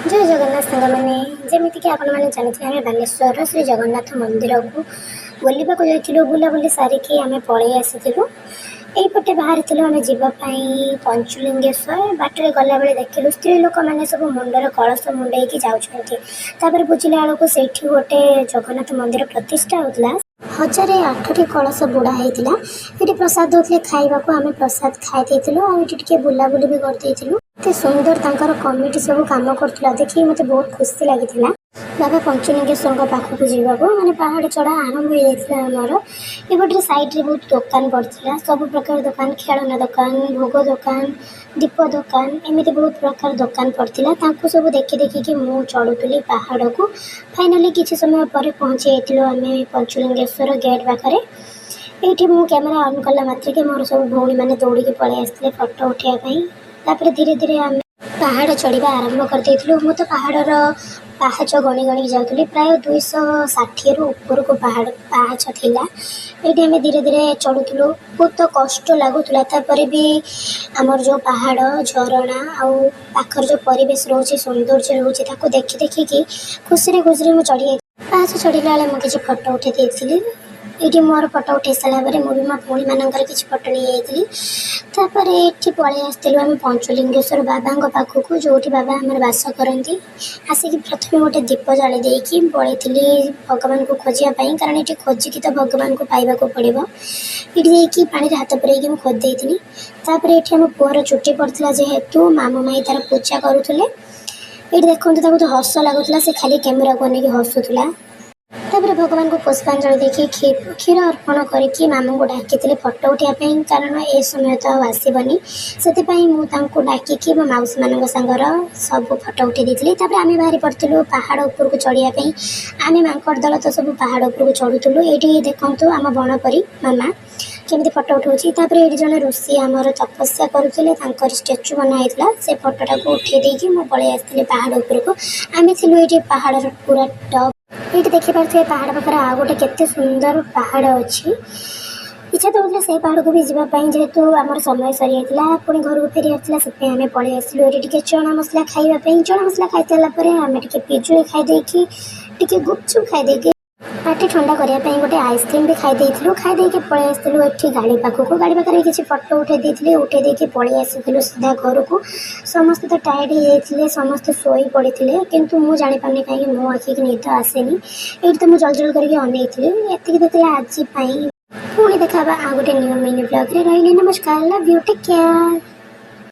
ଜୟ ଜଗନ୍ନାଥ ସାଙ୍ଗମାନେ। ଯେମିତିକି ଆପଣମାନେ ଜାଣିଥିବେ, ଆମେ ବାଲେଶ୍ୱରର ଶ୍ରୀ ଜଗନ୍ନାଥ ମନ୍ଦିରକୁ ବୁଲିବାକୁ ଯାଇଥିଲୁ। ବୁଲାବୁଲି ସାରିକି ଆମେ ପଳେଇ ଆସିଥିଲୁ। ଏଇପଟେ ବାହାରିଥିଲୁ ଆମେ ଯିବା ପାଇଁ ପଞ୍ଚୁଲିଙ୍ଗେଶ୍ୱର। ବାଟରେ ଗଲାବେଳେ ଦେଖିଲୁ ସ୍ତ୍ରୀ ଲୋକମାନେ ସବୁ ମୁଣ୍ଡରେ କଳସ ମୁଣ୍ଡେଇକି ଯାଉଛନ୍ତି। ତାପରେ ବୁଝିଲା ବେଳକୁ ସେଇଠି ଗୋଟେ ଜଗନ୍ନାଥ ମନ୍ଦିର ପ୍ରତିଷ୍ଠା ହେଉଥିଲା। 1008ଟି କଳସ ବୁଡ଼ା ହେଇଥିଲା। ଏଠି ପ୍ରସାଦ ଦେଉଥିଲେ ଖାଇବାକୁ। ଆମେ ପ୍ରସାଦ ଖାଇ ଦେଇଥିଲୁ ଆଉ ଏଠି ଟିକେ ବୁଲାବୁଲି ବି କରିଦେଇଥିଲୁ। ଏତେ ସୁନ୍ଦର ତାଙ୍କର କମିଟି ସବୁ କାମ କରୁଥିଲା, ଦେଖିକି ମୋତେ ବହୁତ ଖୁସି ଲାଗିଥିଲା। ବାବା ପଞ୍ଚଲିଙ୍ଗେଶ୍ୱରଙ୍କ ପାଖକୁ ଯିବାକୁ ମାନେ ପାହାଡ଼ ଚଢ଼ା ଆରମ୍ଭ ହେଇଯାଇଥିଲା ଆମର। ଏପଟରେ ସାଇଡ଼ରେ ବହୁତ ଦୋକାନ ପଡ଼ିଥିଲା, ସବୁ ପ୍ରକାର ଦୋକାନ, ଖେଳନା ଦୋକାନ, ଭୋଗ ଦୋକାନ, ଦୀପ ଦୋକାନ, ଏମିତି ବହୁତ ପ୍ରକାର ଦୋକାନ ପଡ଼ିଥିଲା। ତାଙ୍କୁ ସବୁ ଦେଖି ଦେଖିକି ମୁଁ ଚଢ଼ୁଥିଲି ପାହାଡ଼କୁ। ଫାଇନାଲି କିଛି ସମୟ ପରେ ପହଞ୍ଚି ଯାଇଥିଲୁ ଆମେ ପଞ୍ଚଲିଙ୍ଗେଶ୍ୱର ଗେଟ୍ ପାଖରେ। ଏଇଠି ମୁଁ କ୍ୟାମେରା ଅନ୍ କଲା ମାତ୍ରକେ ମୋର ସବୁ ଭଉଣୀମାନେ ଦୌଡ଼ିକି ପଳେଇ ଆସିଥିଲେ ଫଟୋ ଉଠାଇବା ପାଇଁ। ତାପରେ ଧୀରେ ଧୀରେ ଆମେ ପାହାଡ଼ ଚଢ଼ିବା ଆରମ୍ଭ କରିଦେଇଥିଲୁ। ମୁଁ ତ ପାହାଡ଼ର ପାହାଚ ଗଣି ଗଣିକି ଯାଉଥିଲି। ପ୍ରାୟ 260ରୁ ଉପରକୁ ପାହାଡ଼ ପାହାଚ ଥିଲା। ଏଇଠି ଆମେ ଧୀରେ ଧୀରେ ଚଢ଼ୁଥିଲୁ। ବହୁତ କଷ୍ଟ ଲାଗୁଥିଲା। ତାପରେ ବି ଆମର ଯେଉଁ ପାହାଡ଼, ଝରଣା ଆଉ ପାଖରେ ଯେଉଁ ପରିବେଶ ରହୁଛି, ସୌନ୍ଦର୍ଯ୍ୟ ରହୁଛି, ତାକୁ ଦେଖି ଦେଖିକି ଖୁସିରେ ଖୁସିରେ ମୁଁ ଚଢ଼ି ଯାଇଥିଲି। ପାହାଚ ଚଢ଼ିଲା ବେଳେ ମୁଁ କିଛି ଫଟୋ ଉଠାଇ ଦେଇଥିଲି। ଏଇଠି ମୋର ଫଟୋ ଉଠାଇ ସାରିଲା ପରେ ମୁଁ ବି ମୋ ଭଉଣୀମାନଙ୍କର କିଛି ଫଟୋ ନେଇଯାଇଥିଲି। ତାପରେ ଏଠି ପଳେଇ ଆସିଥିଲୁ ଆମେ ପଞ୍ଚଲିଙ୍ଗେଶ୍ୱର ବାବାଙ୍କ ପାଖକୁ, ଯେଉଁଠି ବାବା ଆମର ବାସ କରନ୍ତି। ଆସିକି ପ୍ରଥମେ ଗୋଟେ ଦୀପ ଜାଳି ଦେଇକି ପଳେଇଥିଲି ଭଗବାନଙ୍କୁ ଖୋଜିବା ପାଇଁ, କାରଣ ଏଠି ଖୋଜିକି ତ ଭଗବାନଙ୍କୁ ପାଇବାକୁ ପଡ଼ିବ। ଏଠି ଯାଇକି ପାଣିରେ ହାତ ପୁରେଇକି ମୁଁ ଖୋଜି ଦେଇଥିଲି। ତାପରେ ଏଠି ଆମ ପୁଅର ଚୁଟି ପଡ଼ିଥିଲା, ଯେହେତୁ ମାମୁଁ ମାଇଁ ତାର ପୂଜା କରୁଥିଲେ। ଏଇଠି ଦେଖନ୍ତୁ, ତାକୁ ତ ହସ ଲାଗୁଥିଲା, ସେ ଖାଲି କ୍ୟାମେରାକୁ ଅନେଇକି ହସୁଥିଲା। ତାପରେ ଭଗବାନଙ୍କୁ ପୁଷ୍ପାଞ୍ଜଳି ଦେଇକି, କ୍ଷୀର ଅର୍ପଣ କରିକି ମାମୁଁଙ୍କୁ ଡାକିଥିଲି ଫଟୋ ଉଠାଇବା ପାଇଁ, କାରଣ ଏ ସମୟ ତ ଆଉ ଆସିବନି। ସେଥିପାଇଁ ମୁଁ ତାଙ୍କୁ ଡାକିକି ମୋ ମାଉସୀମାନଙ୍କ ସାଙ୍ଗର ସବୁ ଫଟୋ ଉଠାଇ ଦେଇଥିଲି। ତାପରେ ଆମେ ବାହାରି ପଡ଼ିଥିଲୁ ପାହାଡ଼ ଉପରକୁ ଚଢ଼ିବା ପାଇଁ। ଆମେ ମାଙ୍କଡ଼ ଦଳ ତ ସବୁ ପାହାଡ଼ ଉପରକୁ ଚଢ଼ୁଥିଲୁ। ଏଇଠି ଦେଖନ୍ତୁ, ଆମ ବଣପରି ମାମା କେମିତି ଫଟୋ ଉଠାଉଛି। ତାପରେ ଏଇଠି ଜଣେ ଋଷି ଆମର ତପସ୍ୟା କରୁଥିଲେ, ତାଙ୍କର ଷ୍ଟାଚୁ ବନା ହେଇଥିଲା। ସେ ଫଟୋଟାକୁ ଉଠାଇ ଦେଇକି ମୁଁ ପଳେଇ ଆସିଥିଲି ପାହାଡ଼ ଉପରକୁ। ଆମେ ଥିଲୁ ଏଇଠି ପାହାଡ଼ର ପୁରା ଟପ୍। ଏଇଠି ଦେଖିପାରୁଥିବେ, ପାହାଡ଼ ପାଖରେ ଆଉ ଗୋଟେ କେତେ ସୁନ୍ଦର ପାହାଡ଼ ଅଛି। ଇଚ୍ଛା ତ ହେଉଥିଲା ସେଇ ପାହାଡ଼କୁ ବି ଯିବା ପାଇଁ। ଯେହେତୁ ଆମର ସମୟ ସରିଯାଇଥିଲା, ପୁଣି ଘରକୁ ଫେରିବାର ଥିଲା, ସେଥିପାଇଁ ଆମେ ପଳେଇ ଆସିଲୁ ଏଠି ଟିକେ ଚଣା ମସଲା ଖାଇବା ପାଇଁ। ଚଣା ମସଲା ଖାଇସାରିଲା ପରେ ଆମେ ଟିକେ ପିଜୁଳି ଖାଇ ଦେଇକି, ଟିକେ ଗୁପଚୁପ୍ ଖାଇଦେଇକି, ପାଟି ଥଣ୍ଡା କରିବା ପାଇଁ ଗୋଟେ ଆଇସ୍କ୍ରିମ୍ ବି ଖାଇ ଦେଇଥିଲୁ। ଖାଇ ଦେଇକି ପଳେଇ ଆସିଥିଲୁ ଏଠି ଗାଡ଼ି ପାଖକୁ। ଗାଡ଼ି ପାଖରେ କିଛି ଫଟୋ ଉଠାଇ ଦେଇଥିଲି। ଉଠାଇ ଦେଇକି ପଳେଇ ଆସିଥିଲୁ ସିଧା ଘରକୁ। ସମସ୍ତେ ତ ଟାୟାର୍ଡ଼ ହେଇଯାଇଥିଲେ, ସମସ୍ତେ ଶୋଇ ପଡ଼ିଥିଲେ, କିନ୍ତୁ ମୁଁ ଜାଣିପାରୁନି କାହିଁକି ମୋ ଆଖିକି ନିଦ ଆସେନି। ଏଇଠି ତ ମୁଁ ଜଳ ଜଳ କରିକି ଅନେଇଥିଲି। ଏତିକି ତ ଥିଲା ଆଜି ପାଇଁ। ପୁଣି ଦେଖା ହେବା ଆଉ ଗୋଟେ ନ୍ୟୁ ମିନି ବ୍ଲଗ୍ରେ। ରହିଲି, ନମସ୍କାର, ଲଭ୍ you, take care.